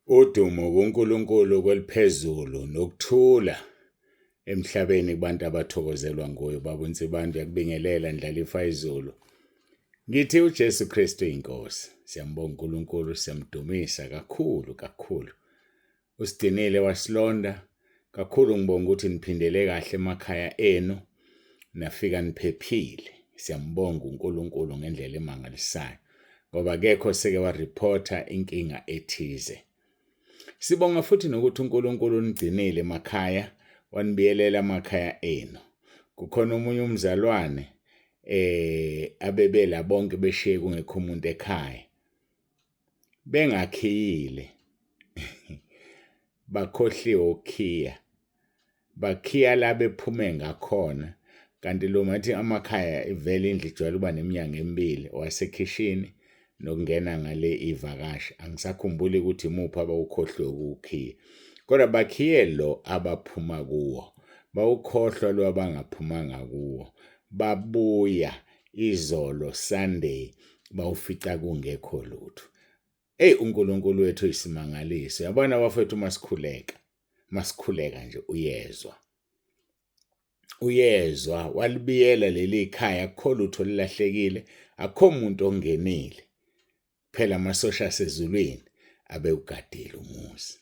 Udumo kuNkulunkulu kweliphezulu nokuthula emhlabeni kubantu abathokozelwa nguye. Baba uNsibande uyakubingelela Ndlalifa izulu. Ngithi uJesu Kristu inkosi. Siyambonga uNkulunkulu, siyamdumisa kakhulu kakhulu. Usigcinile wasilonda kakhulu ngibonga ukuthi niphindele kahle emakhaya enu nafika niphephile. Siyambonga uNkulunkulu ngendlela emangalisayo ngoba akekho seke wareporta inkinga ethize. Sibonga futhi nokuthi uNkulunkulu unigcinile emakhaya wanibiyelela amakhaya enu. Kukhona omunye umzalwane eh abebela bonke beshiye kungekho umuntu ekhaya. Bengakhiyile. Bakhohliwe ukukhiya. Bakhiya la bephume ngakhona kanti lo ngathi amakhaya ivele indlu ijwayele ukuba neminyango emibili owasekhishini nokungena ngale ivakashi angisakhumbuli ukuthi imuphi abawukhohlwe ukuwukhiya kodwa bakhiye lo abaphuma kuwo bawukhohlwa lo abangaphumanga kuwo babuya izolo Sunday bawufica kungekho lutho. Eyi uNkulunkulu wethu uyisimangaliso. Yabona bafethu uma sikhuleka, masikhuleka nje uyezwa. Uyezwa walibiyela leli khaya akukho lutho lilahlekile, akukho muntu ongenile. Phela amasosha asezulwini abewugadile umuzi.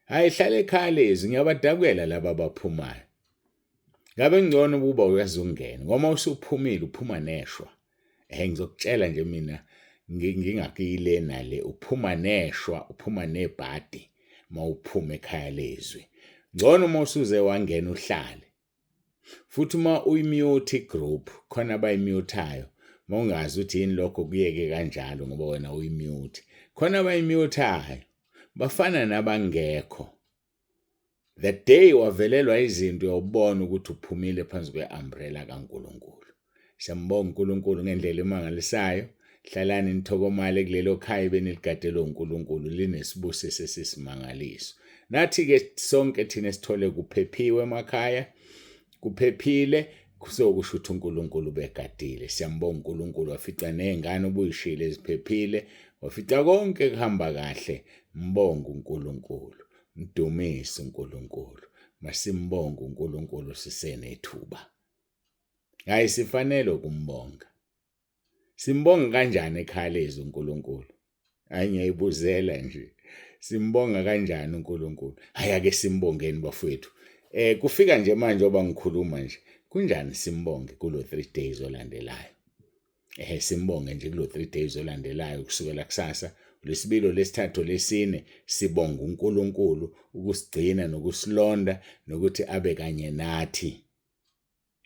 Hayi hlala ekhaya lezi ngiyabadabukela laba abaphumayo. Ngabe ngcono ukuba uyazi ungene ngoba usuphumile uphuma neshwa. Eh ngizokutshela nje mina ngingakuyile nale uphuma neshwa uphuma nebhadi mawuphuma ekhaya lezwi. Ngcono uma usuze wangena uhlale. Futhi uma uyimute igroup khona abayimuthayo uma ungazi ukuthi yini lokho kuyeke kanjalo ngoba wena uyimute khona abayimuthayo bafana nabangekho the day wavelelwa izinto uyawubona ukuthi uphumile phansi kwe-umbrella kaNkulunkulu Siyambonga uNkulunkulu ngendlela emangalisayo. Hlalani nithokomale kulelo khaya ebeniligadelwe uNkulunkulu linesibusiso esisimangaliso. Nathi-ke sonke thina sithole kuphephiwe emakhaya, kuphephile kusokusho ukuthi uNkulunkulu ubegadile. Siyambonga uNkulunkulu wafica nezingane obuyishile ziphephile, wafica konke kuhamba kahle. Mbonga uNkulunkulu, mdumise uNkulunkulu. Masimbonge uNkulunkulu sisenethuba. Hayi sifanele ukumbonga. Simbonga kanjani ekhaya lezwi uNkulunkulu? Hayi ngiyayibuzela nje. Simbonga kanjani uNkulunkulu? Hayi ake simbongeni bafowethu. Eh kufika nje manje oba ngikhuluma nje. Kunjani simbonge kulo 3 days olandelayo? Ehe simbonge nje kulo 3 days olandelayo kusukela kusasa lesibili lesithathu lesine sibonga uNkulunkulu ukusigcina nokusilonda nokuthi abe kanye nathi.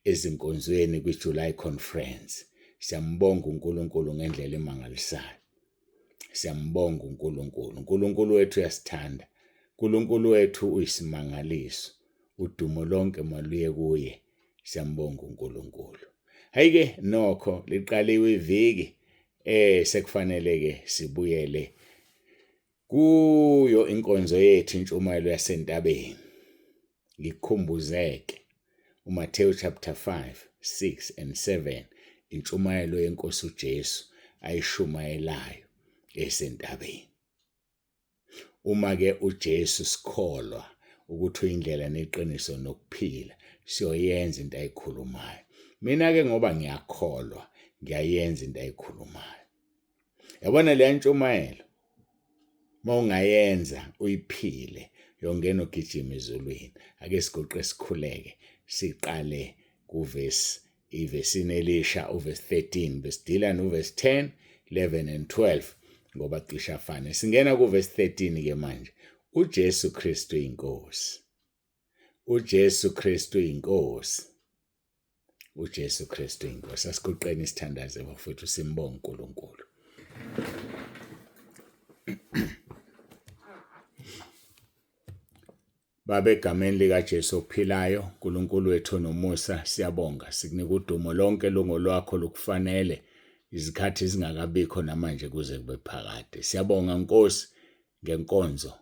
ezinkonzweni kwi-July Conference. Siyambonga uNkulunkulu ngendlela emangalisayo. Siyambonga uNkulunkulu. uNkulunkulu wethu uyasithanda. uNkulunkulu wethu uyisimangaliso. Udumo lonke maluye kuye. Siyambonga uNkulunkulu. Hayi-ke nokho liqaliwe iviki eh sekufanele ke sibuyele kuyo inkonzo yethu intshumayelo yasentabeni. Ngikukhumbuzeke uMathewu chapter 5, 6 and 7 intshumayelo yenkosi uJesu ayishumayelayo esentabeni. Uma ke uJesu sikholwa ukuthi uyindlela neqiniso nokuphila, siyoyenza into ayikhulumayo. Mina ke ngoba ngiyakholwa, ngiyayenza into ayikhulumayo. Yabona leya ntshumayelo mawungayenza uyiphile uyongena ugijima ezulwini. Ake siguqe sikhuleke siqale kuvesi ivesini elisha uvesi 13 besidila novesi 10 11 and 12 ngoba cishe afane. Singena kuvesi 13 ke manje. UJesu Kristu inkosi. UJesu Kristu inkosi. uJesu Kristu inkosi. Asiguqeni sithandaze bafowethu simbonge uNkulunkulu. Baba egameni likaJesu ophilayo, uNkulunkulu wethu onomusa, siyabonga. Sikunika udumo lonke lungolwakho lukufanele izikhathi zingakabikho namanje kuze kube phakade. Siyabonga Nkosi ngenkonzo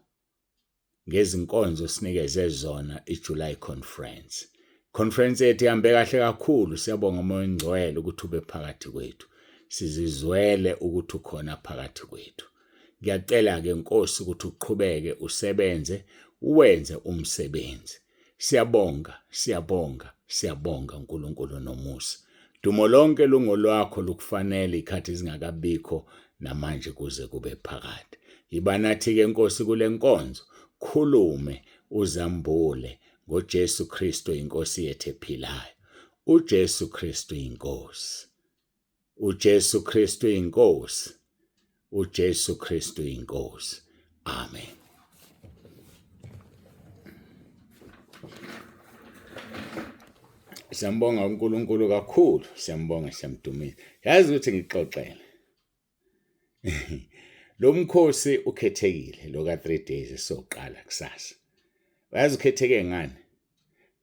ngezinkonzo osinikeze zona iJuly Conference. Conference yethu ihambe kahle kakhulu, siyabonga uMoya oNgcwele ukuthi ube phakathi kwethu. Sizizwele ukuthi ukhona phakathi kwethu. Ngiyacela-ke Nkosi ukuthi uqhubeke usebenze, uwenze umsebenzi. Siyabonga, siyabonga, siyabonga uNkulunkulu nomusa. Dumo lonke lungolwakho lukufanele ikhathi zingakabikho namanje kuze kube phakade. Yiba nathi-ke Nkosi kule nkonzo, khulume uzambule ngoJesu Kristu inkosi yethu ephilayo. UJesu Kristu inkosi. uJesu Kristu inkosi. uJesu Kristu inkosi. Amen. Siyambonga uNkulunkulu kakhulu, siyambonga siyamdumisa. Yazi ukuthi ngixoxele. Lo mkhosi ukhethekile lo ka 3 days esoqala kusasa. Uyazi ukhetheke ngani?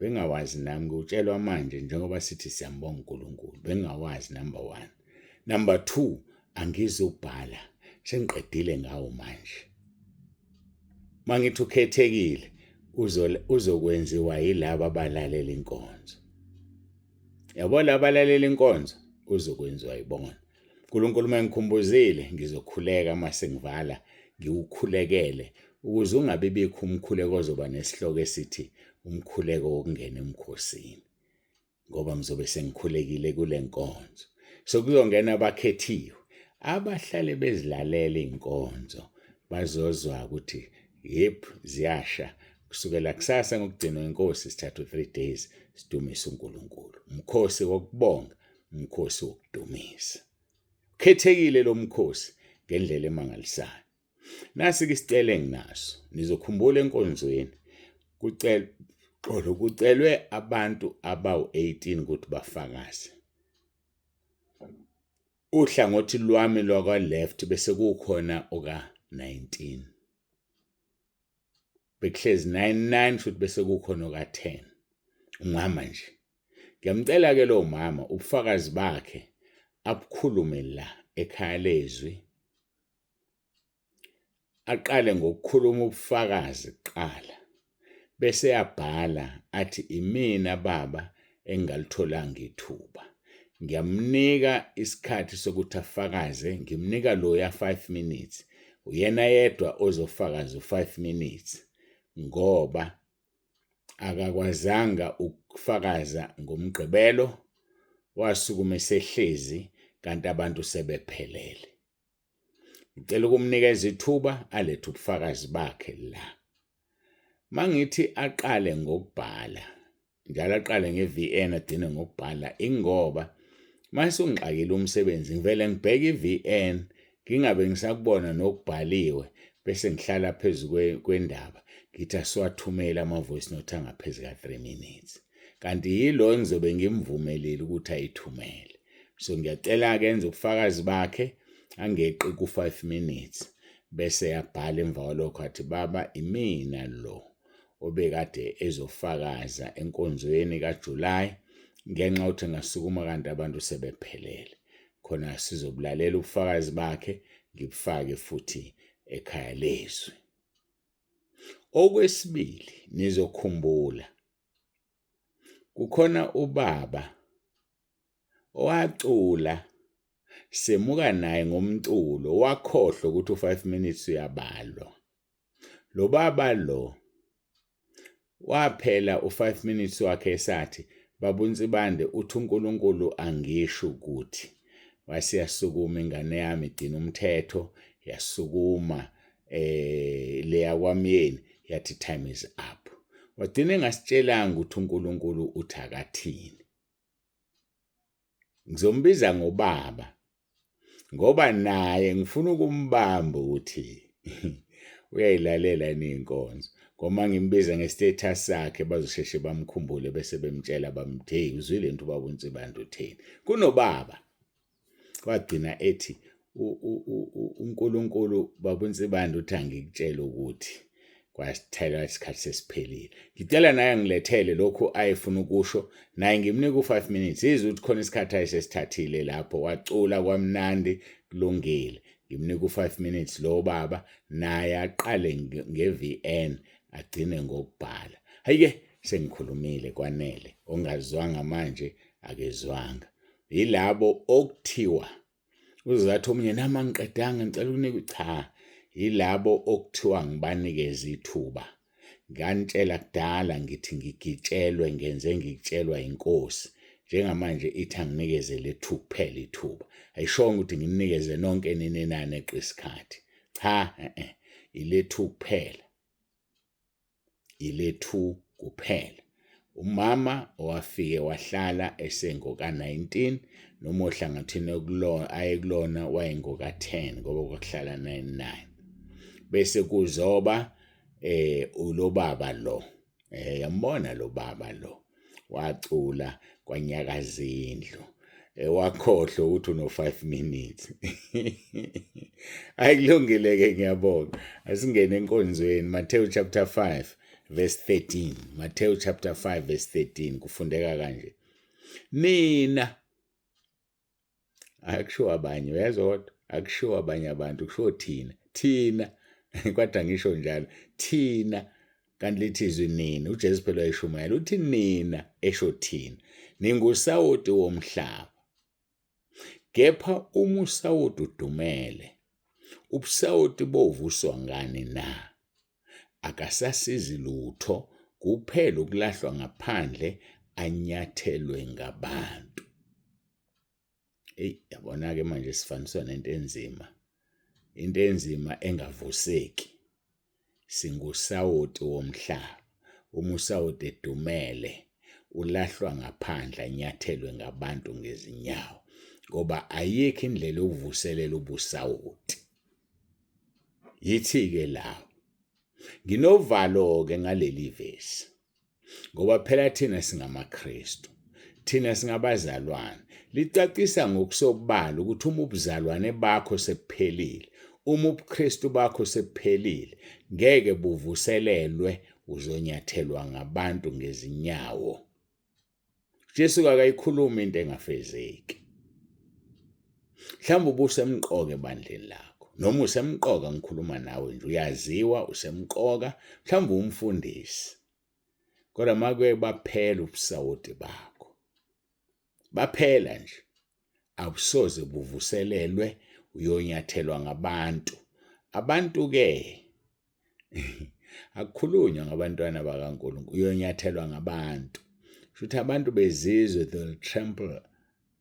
Bengawazi nami ngiwutshelwa manje njengoba sithi siyambonga uNkulunkulu. Bengawazi number 1. Number 2 angizubhala sengiqedile ngawo manje. Mangithi ukhethekile uzokwenziwa yilaba abalalela inkonzo. Yabo laba abalalela inkonzo uzokwenziwa yibona. uNkulunkulu uma engikhumbuzile ngizokhuleka uma sengivala ngiwukhulekele ukuze ungabi bikho umkhuleko ozoba nesihloko esithi umkhuleko wokungena emkhosini ngoba ngizobe sengikhulekile kule nkonzo. So kuzongena abakhethiwe abahlale bezilalela iy'nkonzo bazozwa ukuthi yep ziyasha kusukela kusasa ngokugcinwa inkosi sithatha u-3 days sidumise uNkulunkulu umkhosi wokubonga umkhosi wokudumisa. Ukhethekile lo mkhosi ngendlela emangalisayo. Nasi ke isicelo enginaso. Nizokhumbula enkonzweni kucel xolo kucelwe abantu abawu-18 ukuthi bafakaze. Uhlangothi lwami lwakwa-left bese kukhona oka-19. Bekuhlezi 9 9 futhi bese kukhona oka-10. Umama nje. Ngiyamcela ke lo mama ubufakazi bakhe abukhulume la ekhaya lezwi. Aqale ngokukhuluma ubufakazi kuqala bese yabhala athi imina baba engingalitholanga ithuba. Ngiyamnika isikhathi sokuthi afakaze, ngimnika loya 5 minutes. Uyena yedwa ozofakaza u-5 minutes ngoba akakwazanga ukufakaza ngoMgqibelo, wasukuma esehlezi kanti abantu sebephelele. Ngicela ukumnikeza ithuba alethe ubufakazi bakhe la. Mangithi aqale ngokubhala, njalo aqale nge-VN agcine ngokubhala ingoba mase ungixakile umsebenzi ngivele ngibheke i-VN ngingabe ngisakubona nokubhaliwe bese ngihlala phezu kwendaba ngithi asiwathumele ama-voice note angaphezu ka-3 minutes kanti yilo engizobe ngimvumelile ukuthi ayithumele so ngiyacela-ke enze ubufakazi bakhe angeqi ku-5 minutes bese yabhala emva kwalokho athi baba imina lo obekade ezofakaza enkonzweni kaJuly ngenxa yokuthi ngasukuma kanti abantu sebephelele khona sizobulalela ubufakazi bakhe ngibufake futhi ekhaya lezwi. Okwesibili nizokhumbula kukhona ubaba owacula semuka naye ngomculo wakhohlwa ukuthi u-5 minutes uyabalwa. Lo baba lo waphela u-5 minutes wakhe esathi baba uNsibande uthi uNkulunkulu angisho ukuthi wasiyasukuma ingane yami igcina umthetho yasukuma eh leya kwamyeni yathi time is up wagcina engasitshelanga ukuthi uNkulunkulu uthi akathini ngizombiza ngobaba ngoba naye ngifuna ukumbamba ukuthi uyayilalela yini inkonzo ngoba ngimbiza nge-status sakhe bazosheshe bamkhumbule bese bemtshela bamthi hey uzwile into ubaba uNsibande utheni kunobaba wagcina ethi uNkulunkulu baba uNsibande uthi angikutshele ukuthi kwasithela isikhathi sesiphelile ngicela naye angilethele lokhu ayefuna ukusho naye ngimnika u-5 minutes izwe ukuthi khona isikhathi ayesesithathile lapho wacula kwamnandi kulungile ngimnika u-5 minutes lo baba naye aqale nge-VN agcine ngokubhala hayi-ke sengikhulumile kwanele ongazwanga manje akezwanga yilabo okuthiwa uzathi omunye nami angiqedanga ngicela ukunika cha Yilabo okuthiwa ngibanikeze ithuba. Nganitshela kudala ngithi ngigitshelwe ngenze ngikutshelwa inkosi. Njengamanje ithi anginikeze lethu kuphela ithuba. Ayishongo ukuthi nginikeze nonke nina enaneqa isikhathi. Cha, eh ilethu kuphela. Ilethu kuphela. Umama owafike wahlala esengoka-19 noma ohlangothini okulona ayekulona wayengoka-10 ngoba kwakuhlala 99. Bese kuzoba ulobaba lo. Yambona lo baba lo wacula kwanyakaza indlu. Wakhohlwa ukuthi uno 5 minutes. Ayikulungile ke, ngiyabonga. Asingene enkonzweni. Matthew chapter 5 verse 13. Matthew chapter 5 verse 13 kufundeka kanje. Nina, akushiwo abanye, uyezwa, kodwa akushiwo abanye abantu, kushiwo thina, thina kodwa ngisho njalo thina, kanti lithi izwi nina. UJesu phela wayeshumayela, uthi nina, esho thina, ningusawoti womhlaba. Kepha uma usawoti udumele, ubusawoti bovuswa ngani na? Akasasizi lutho, kuphela ukulahlwa ngaphandle anyathelwe ngabantu. Eyi, yabona-ke manje sifaniswa nento enzima, into enzima engavuseki. Singusawoti womhlaba. Uma usawoti edumele, ulahlwa ngaphandle anyathelwe ngabantu ngezinyawo, ngoba ayikho indlela yokuvuselela ubusawoti. Yithi-ke lawo. Nginovalo-ke ngaleli vesi, ngoba phela thina singamaKristu, thina singabazalwane. Licacisa ngokusobala ukuthi uma ubuzalwane bakho sebuphelile, uma ubuKristu bakho sebuphelile, ngeke buvuselelwe, uzonyathelwa ngabantu ngezinyawo. Jesu akayikhulumi into engafezeki. Mhlawumbe ubusemqoka ebandleni lakho, noma usemqoka, ngikhuluma nawe nje, uyaziwa usemqoka, mhlawumbe umfundisi. Kodwa make baphela ubusawoti bakho, baphela nje, abusoze buvuselelwe, uyonyathelwa ngabantu. Abantu-ke akukhulunywa ngabantwana bakaNkulunkulu, uyonyathelwa ngabantu. Shuthi abantu bezizwe, they'll trample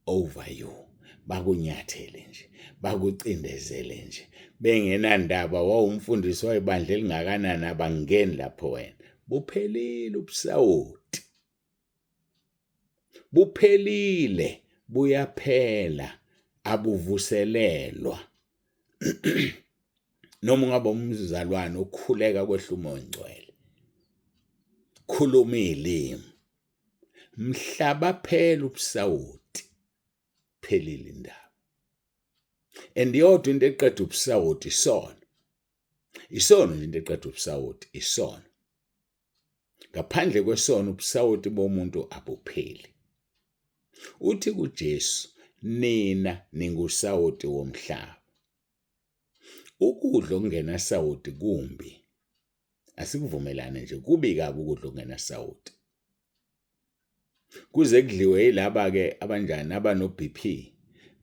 over you, bakunyathele nje, bakucindezele nje, bengenandaba wawumfundisi wayibandla elingakanani, abangeni lapho wena. Buphelile ubusawoti, buphelile, buyaphela, abuvuselelwa. Noma ungaba umzalwane okhuleka kwehla umoya ongcwele, khuluma izilimi, mhlaba phela ubusawoti, phelile indaba. And yodwa into eqeda ubusawoti isono, isono nje into eqeda ubusawoti isono. Ngaphandle kwesono ubusawoti bomuntu abupheli. Uthi kuJesu, nina ningusawoti womhlaba. Ukudla okungenasawoti kumbi, asikuvumelane nje, kubi kabi ukudla okungenasawoti. Kuze kudliwe yilaba-ke abanjani, abano-BP,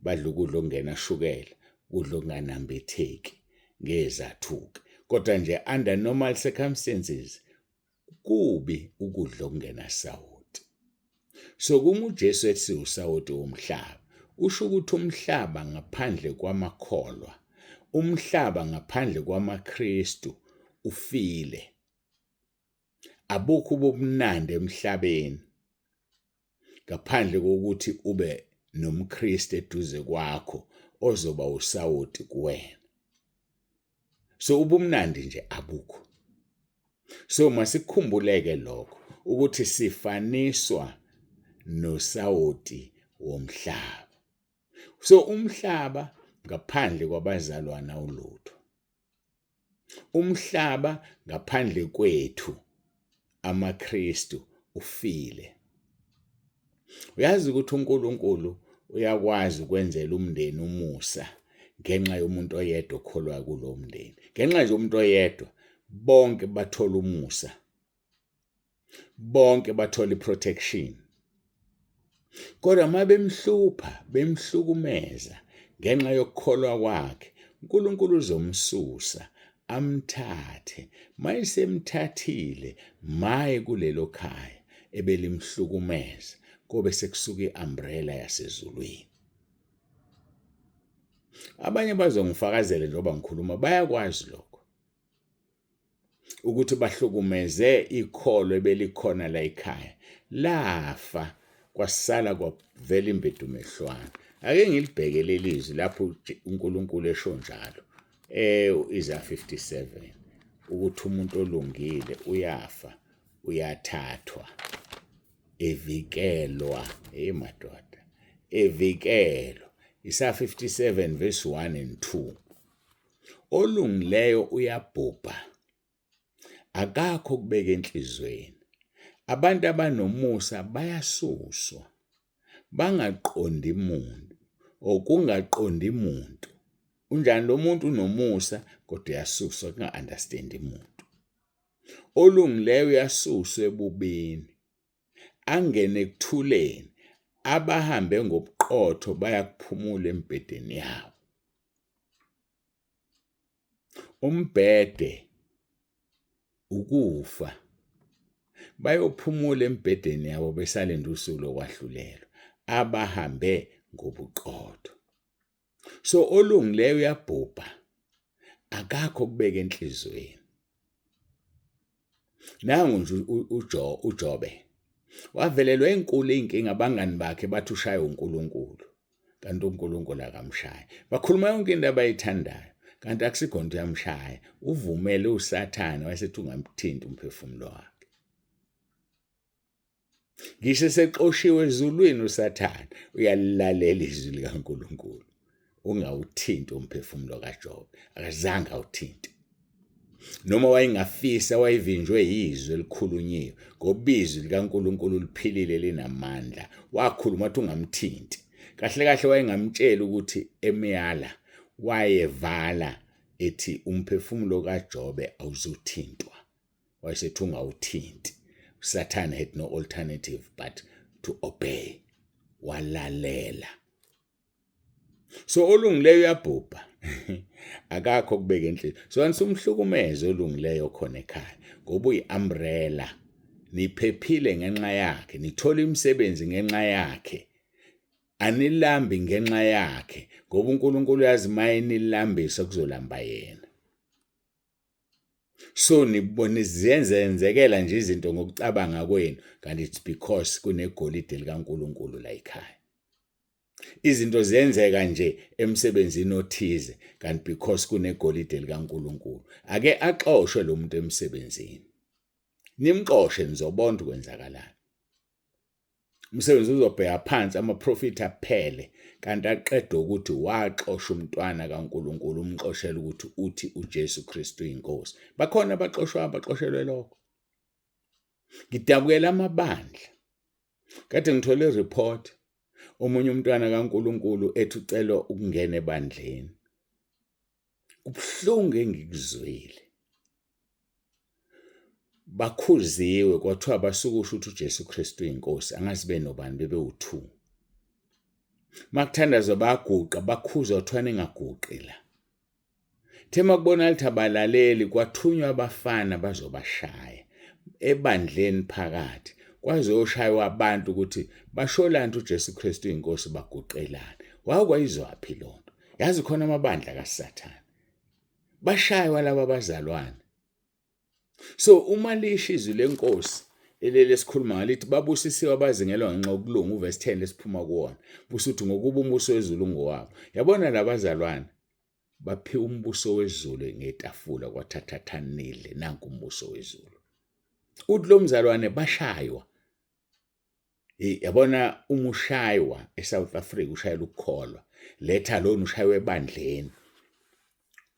badla ukudla okungenashukela, ukudla okunganambitheki ngezathuke. Kodwa nje under normal circumstances kubi ukudla okungenasawoti. So kuma uJesu ethi usawoti womhlaba, usho ukuthi umhlaba ngaphandle kwamakholwa, umhlaba ngaphandle kwamaKristu ufile. Abukho ubumnandi emhlabeni ngaphandle kokuthi ube nomKristu eduze kwakho ozoba usawoti kuwena. So ubumnandi nje abukho. So masikukhumbuleke lokho ukuthi sifaniswa nosawoti womhlaba. So umhlaba ngaphandle kwabazalwana ulutho. Umhlaba ngaphandle kwethu amaKristu ufile. Uyazi ukuthi uNkulunkulu uyakwazi ukwenzela umndeni umusa ngenxa yomuntu oyedwa okholwa kulo mndeni. Ngenxa nje umuntu oyedwa, bonke bathola umusa, bonke bathola iprotection. Kodwa uma bemhlupha, bemhlukumeza ngenxa yokukholwa kwakhe, uNkulunkulu uzomsusa. amthathe. Mayesemthathile maye kulelo khaya ebelimhlukumeza kobe sekusuka i-umbrella yasezulwini. Abanye bazongifakazela njengoba ngikhuluma bayakwazi lokho ukuthi bahlukumeze ikholo ebelikhona la ekhaya lafa kwasala kwavela imbedumehlwana. Ake ngilibheke leli zwi lapho uNkulunkulu esho njalo Isaiah 57 ukuthi umuntu olungile uyafa uyathathwa evikelwa. Hey madoda, evikelwa. Isaiah 57 verse 1 and 2. Olungileyo uyabhubha, akakho okubeka enhliziyweni. Abantu abanomusa bayasuswa, bangaqondi muntu, okungaqondi muntu. Unjani lo muntu? Unomusa kodwa uyasuswa, kunga-understandi muntu. Olungileyo uyasuswa ebubini, angene ekuthuleni, abahambe ngobuqotho bayakuphumula emibhedeni yabo. Umbhede ukufa, bayophumula emibhedeni yabo besalinde usuku lokwahlulelwa, abahambe ngobuqotho. So olungileyo uyabhubha, akakho okubeka enhliziyweni. Nangu nje uJo uJobe wavelelwa enkulu inkinga, abangani bakhe bathi ushaya uNkulunkulu, kanti uNkulunkulu akamshayi. Bakhuluma yonke into abayithandayo, kanti akusikhona ukuthi uyamshaya, uvumele uSathane wayesethi ungamthinti umphefumulo wakhe. Ngisho esexoshiwe ezulwini uSathane uyalilalela izwi likaNkulunkulu. Ungawuthinti umphefumulo kaJobe, akazange awuthinte. Noma wayengafisa, wayevinjwe yizwi elikhulunyiwe, ngoba izwi likaNkulunkulu liphilile linamandla. Wakhuluma wathi ungamthinti. Kahle kahle wayengamtsheli ukuthi emyala, wayevala ethi umphefumulo kaJobe awuzuthintwa. Wayesethi ungawuthinti. Usathane had no alternative but to obey. Walalela. So olungileyo uyabhubha, akakho okubeka enhliziyweni. So anisumhlukumeze olungileyo khona ekhaya, ngoba uyi-umbrella. Niphephile ngenxa yakhe, nithola imisebenzi ngenxa yakhe, anilambi ngenxa yakhe, ngoba uNkulunkulu uyazi mayenilambisa kuzolamba yena. So nibona ziyenzenzekela nje izinto ngokucabanga kwenu, kanti it's because kunegolide likaNkulunkulu la ekhaya. Izinto ziyenzeka nje emsebenzini othize, kanti because kunegolide likaNkulunkulu. Ake axoshwe lo muntu emsebenzini, nimxoshe, nizobona ukuthi kwenzakalani. Umsebenzi uzobheka phansi, amaprofit aphele, kanti aqeda ukuthi waxosha umntwana kaNkulunkulu, umxoshela ukuthi uthi uJesu Kristu uyinkosi. Bakhona abaxoshwa, abaxoshelwe lokho. Ngidabukela amabandla. Kade ngithole report omunye umntwana kaNkulunkulu ethi ucela ukungena ebandleni. Kubuhlungu engikuzwile. Bakhuziwe kwathiwa basukusho ukuthi uJesu Kristu uyinkosi, angazi benobani bebewu-2. Makuthandazwa bayaguqa, bakhuzwa kuthiwa ningaguqi la. The makubona ukuthi abalaleli, kwathunywa abafana bazobashaya ebandleni phakathi, kwazoshaywa abantu ukuthi basholani uJesu Kristu uyinkosi, baguqelani. Wakwayizwaphi lonto? Yazi khona amabandla kaSathane. Bashaywa laba bazalwane. So uma lisho izwi lenkosi eleli esikhuluma ngalithi babusisiwe abazingelwa ngenxa yokulunga, uverse 10 lesiphuma kuwona, busuthi ngokuba umbuso wezulu ngowabo. Yabona labazalwane baphiwa umbuso wezulu ngetafula, kwathatha thanile nanku umbuso wezulu. Uthi lo mzalwane bashaywa. Yabona uma ushaywa eSouth Africa ushayela ukukholwa, letha lona ushaywe ebandleni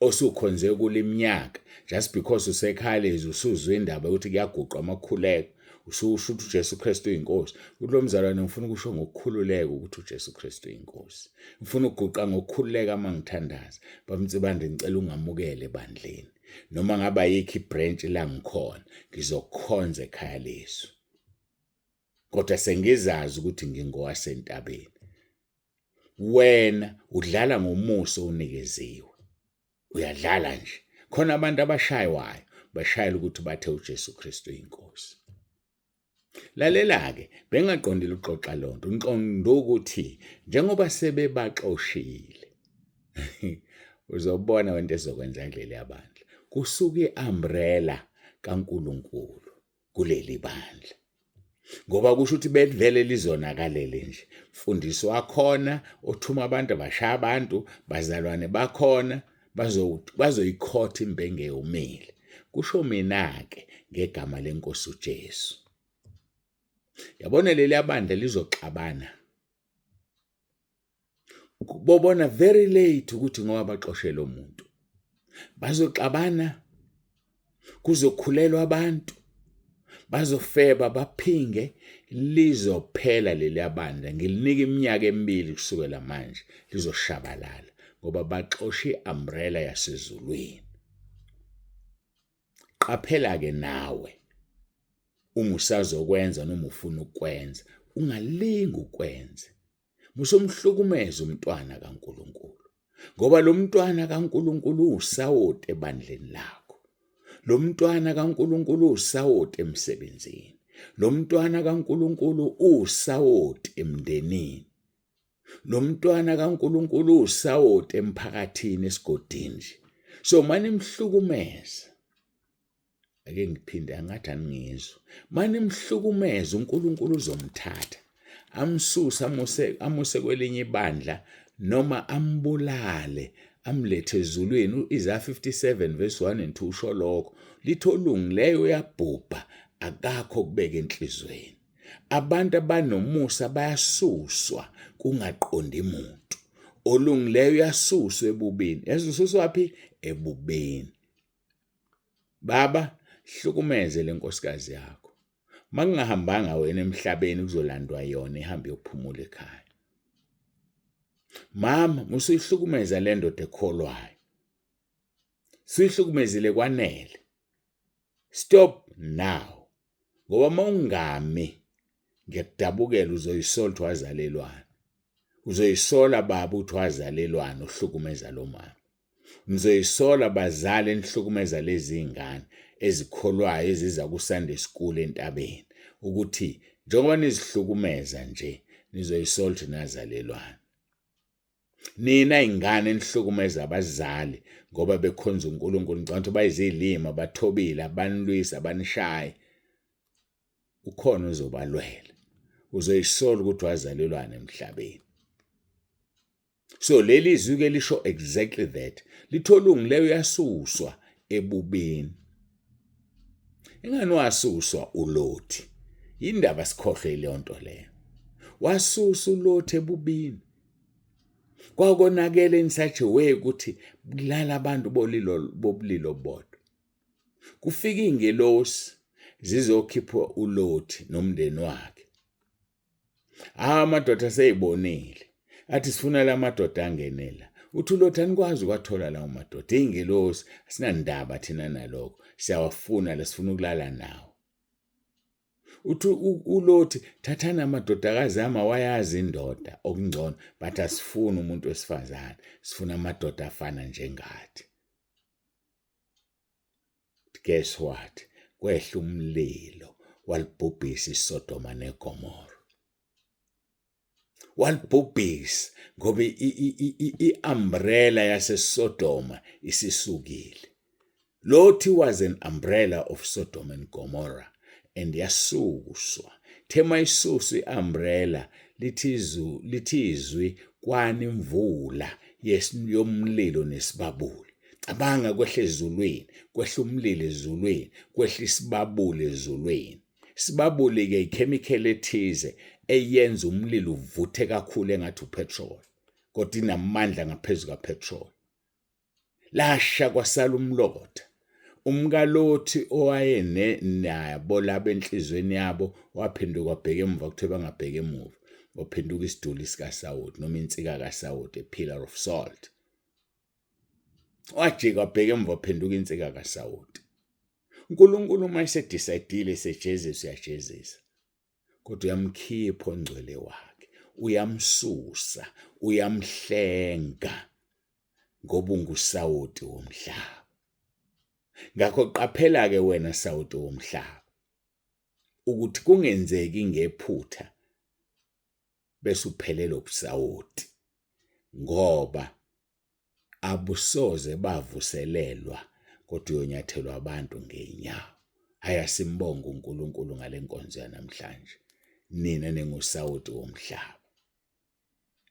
osukhonze kuleminyaka, just because usekhalezi usuzwa indaba yokuthi kuyaguqwa amakhuleko, ususho ukuthi uJesu Kristu uyinkosi. Uthi lo mzalwane ngifuna ukusho ngokukhululeka ukuthi uJesu Kristu uyinkosi, ngifuna ukuguqa ngokukhululeka uma ngithandaza. Bamtsibande ngicela ungamukele ebandleni, noma ngaba yikho ibranch la ngikhona, ngizokhonza ekhaya lethu, kodwa sengizazi ukuthi ngingowasentabeni. Wena udlala ngomusa onikeziwe, uyadlala nje. Khona abantu abashaywayo bashayela ukuthi bathe uJesu Kristu uyinkosi. Lalela-ke, bengingaqondile ukuxoxa loo nto, ngiqonde ukuthi njengoba sebebaxoshile, uzobona wena into ezokwenza kuleliya bandla. Kusuke i-umbrella kaNkulunkulu kuleli bandla. Ngoba kusho ukuthi belivele lizonakalele nje. Mfundisi wakhona othuma abantu abashaya abantu, bazalwane bakhona bazoyikhotha imbenge yomile. Kusho mina-ke ngegama lenkosi uJesu. Yabona leli bandla lizoxabana. Bobona very late ukuthi ngoba baxoshe lo muntu. Bazoxabana kuzokhulelwa abantu bazofeba baphinge lizophela leli bandla ngilinika iminyaka emibili kusukela manje lizoshabalala ngoba baxoshe iumbrella yasezulwini. Qaphela-ke nawe uma usazokwenza noma ufuna ukwenza, ungalingi ukwenze. Musumhlukumeza umntwana kaNkulunkulu ngoba lo mntwana kaNkulunkulu uwusawoti ebandleni lakho. Lo mntwana kaNkulunkulu uwusawoti emsebenzini. Lo mntwana kaNkulunkulu uwusawoti emndenini. Lo mntwana kaNkulunkulu uwusawoti emphakathini esigodini nje. So manimhlukumeza ake ngiphinde angathi aningizwa manimhlukumeza uNkulunkulu uzomthatha amsuse amuse amuse kwelinye ibandla noma ambulale amlethe ezulwini. U-Isaya 57 verse 1 and 2 usho lokho, lithi olungileyo uyabhubha akakho kubeka enhlizweni. Abantu abanomusa bayasuswa kungaqondi muntu. Olungileyo uyasuswa ebubini. Yazi ususwaphi? Ebubini. Baba, hlukumeze le nkosikazi yakho. Makungahambanga wena emhlabeni kuzolandwa yona ihambe iyophumula ekhaya. Mama, musuyihlukumeza le ndoda ekholwayo. Suyihlukumezile kwanele. Stop now. Ngoba uma ungami ngiyakudabukela uzoyisola ukuthi wazalelwana. Uzoyisola baba ukuthi wazalelwana uhlukumeza lo mama. Nizoyisola bazali enihlukumeza lezi ngane ezikholwayo eziza ku-Sunday school entabeni ukuthi njengoba nizihlukumeza nje nizoyisola ukuthi nazalelwana. Nina ingane enihlukumeza abazali ngoba bekhonza uNkulunkulu ngicabanga ukuthi bayizilima bathobile abanilwisa abanishayi ukhona ozobalwela uzoyisola ukuthi wazalelwana emhlabeni. So leli zwi ke lisho exactly that. Lithi olungileyo uyasuswa ebubini. Ingani wasuswa uLothi? Yindaba sikhohlwe leyo nto leyo. Wasusa uLothi ebubini. Kwakonakele in such a way ukuthi kulala abantu bolilo bobulilo bodwa. Kufika ingelosi zizokhipha uLothi nomndeni wakhe. Ah amadoda seyibonile. Athi sifuna la madoda angenela. Uthi uLothi anikwazi ukwathola lawo madoda. Ingelosi asinandaba thina nalokho. Siyawafuna la sifuna ukulala nawo. Uthi uLothi thathani amadodakazi ami awayazi indoda okungcono but asifuni umuntu wesifazane sifuna amadoda afana njengathi. Guess what? Kwehla umlilo walibhubhisa iSodoma neGomora. Walibhubhisa ngoba i-umbrella yaseSodoma isisukile. Lothi was an umbrella of Sodom and Gomorrah and yasuswa. Thema isusu i-umbrella lithi izu lithi izwi kwana imvula yomlilo nesibabuli. Cabanga kwehla ezulwini, kwehla umlilo ezulwini, kwehla isibabuli ezulwini. Isibabuli-ke ikhemikheli ethize eyenza umlilo uvuthe kakhulu engathi upetrol, kodwa inamandla ngaphezu kapetrol. Lasha kwasala umlotha. UmkaLothi owayenabo laba enhliziyweni yabo waphenduka wabheka emuva, kuthiwe bangabheki emuva, waphenduka isiduli sikasawoti noma insika kasawoti, a pillar of salt. Wajika wabheka emva waphenduka insika kasawoti. uNkulunkulu uma esedecide sejezisa uyajezisa. Kodwa uyamkhipha ongcwele wakhe, uyamsusa, uyamhlenga ngoba ungusawoti womhlaba. Ngakho qaphela-ke wena sawoti womhlaba ukuthi kungenzeki ngephutha bese uphelelwa ubusawoti ngoba abusoze bavuselelwa kodwa uyonyathelwa abantu ngey'nyawo. Hhayi asimbonge uNkulunkulu ngale nkonzo yanamhlanje. Nina ningusawoti womhlaba.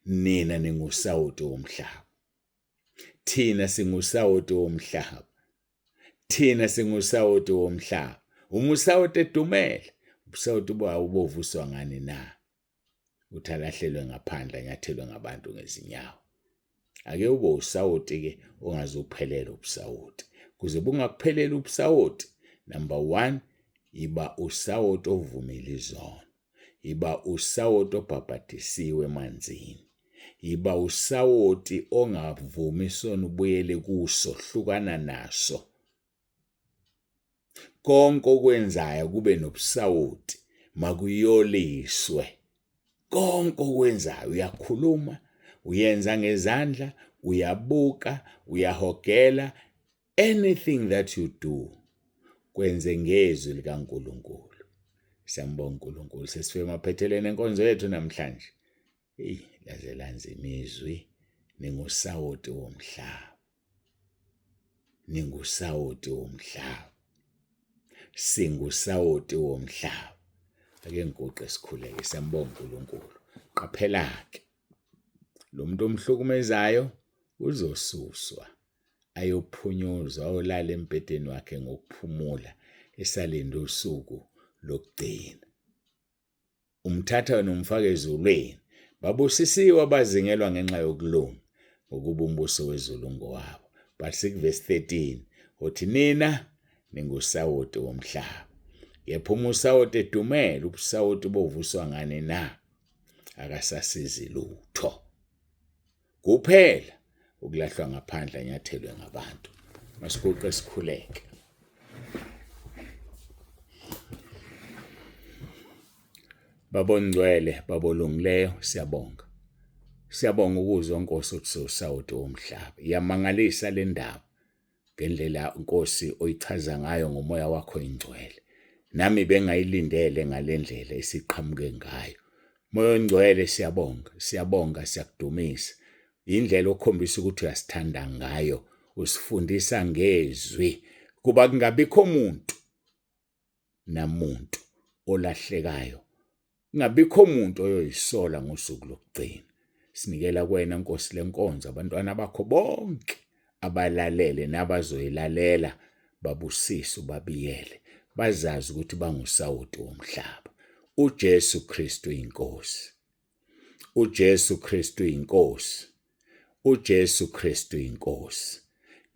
Nina ningusawoti womhlaba. Thina singusawoti womhlaba. Thina singusawoti womhlaba. Uma usawoti edumele, ubusawoti bawo bovuswa ngani na? Uthi alahlelwe ngaphandle anyathelwe ngabantu ngezinyawo. Ake ube usawoti-ke ongaze uphelele ubusawoti. Kuze bungakupheleli ubusawoti, number one, yiba usawoti ovumile izono. Yiba usawoti obhabhadisiwe emanzini. Yiba usawoti ongavumi isono ubuyele kuso, hlukana naso. Konke okwenzayo kube nobusawoti, makuyoliswe. Konke okwenzayo uyakhuluma, uyenza ngezandla, uyabuka, uyahogela, anything that you do kwenze ngezwi likaNkulunkulu. Siyambonga uNkulunkulu, sesifike emaphethelweni enkonzo yethu namhlanje. Eyi, laze lanzima izwi, ningusawoti womhlaba. Ningusawoti womhlaba. Singusawoti womhlaba. Ake ngiguqe sikhuleke, siyambonga uNkulunkulu. Qaphela-ke, lo muntu omhlukumezayo uzosuswa ayophunyuzwa ayolala embhedeni wakhe ngokuphumula esalinde usuku lokugcina. Umthatha wena umfaka ezulwini. Babusisiwe abazingelwa ngenxa yokulunga, ngokuba umbuso wezulu ngowabo. But sikuvesi 13 uthi nina ningusawoti womhlaba. Kepha uma usawoti edumele, ubusawoti bovuswa ngani na? Akasasizi lutho. Kuphela ukulahlwa ngaphandle anyathelwe ngabantu. Masiguqe sikhuleke. Baba ongcwele, baba olungileyo, siyabonga. Siyabonga ukuzwa Nkosi ukuthi sewusawoti womhlaba. Iyamangalisa le ndaba. ngendlela Nkosi oyichaza ngayo ngomoya wakho ingcwele. Nami bengayilindele ngalendlela esiqhamuke ngayo. Moya ongcwele siyabonga, siyabonga, siyakudumisa. Indlela okhombisa ukuthi uyasithanda ngayo, usifundisa ngezwi kuba kungabikho muntu namuntu olahlekayo kungabikho muntu oyoyisola ngosuku lokugcina. Sinikela kuwena Nkosi lenkonzo abantwana bakho bonke abalalele nabazoyilalela babusise ubabiyele bazazi ukuthi bangusawoti womhlaba. UJesu Kristu inkosi. UJesu Kristu inkosi. UJesu Kristu inkosi.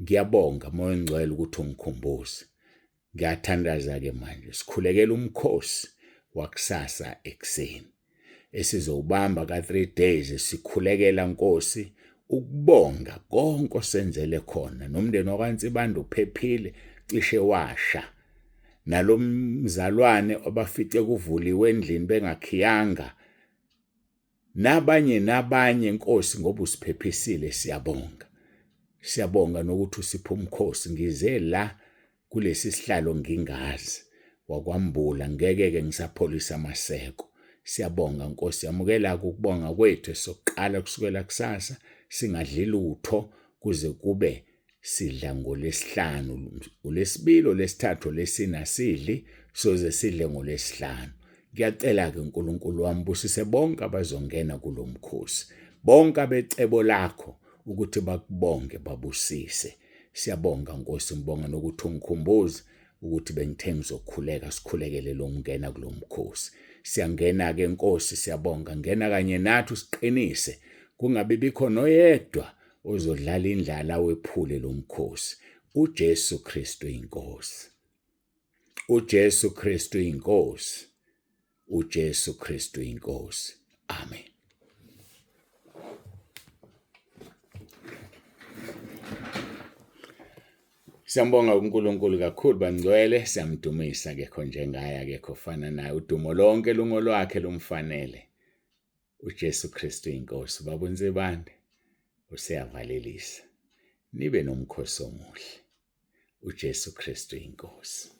Ngiyabonga Moya oNgcwele ukuthi ungikhumbuze. Ngiyathandaza-ke manje sikhulekela umkhosi wakusasa ekuseni esizowubamba ka-3 days sikhulekela Nkosi ukubonga konke osenzele khona nomndeni wakwaNsibande uphephile cishe washa nalomzalwane abafice kuvuliwe endlini bengakhiyanga Nabanye nabanye Nkosi ngoba usiphephisile siyabonga. Siyabonga nokuthi usiphe umkhosi ngize la kulesi sihlalo ngingazi wakwambula ngeke ke ngisapholisa amaseko. Siyabonga Nkosi yamukela ukubonga kwethu esokuqala kusukela kusasa singadli lutho kuze kube sidla ngolwesihlanu olwesibili olwesithathu olwesine asidli soze sidle ngolwesihlanu ngiyacela-ke uNkulunkulu wami busise bonke abazongena kulo mkhosi bonke abecebo lakho ukuthi bakubonge babusise siyabonga Nkosi ngibonga nokuthi ungikhumbuze ukuthi bengithe ngizokhuleka sikhulekele lo ngena kulo mkhosi siyangena-ke Nkosi siyabonga ngena kanye nathi usiqinise kungabi bikho noyedwa ozodlala indlala wephule lo mkhosi. UJesu Kristu inkosi. UJesu Kristu inkosi. UJesu Kristu inkosi. Amen. Siyambonga uNkulunkulu kakhulu bangcwele, siyamdumisa akekho njengaye, akekho ofana naye. Udumo lonke lungolwakhe lumfanele. UJesu Kristu inkosi baba uNsibande useyavalelisa. Nibe nomkhosi omuhle. uJesu Kristu inkosi.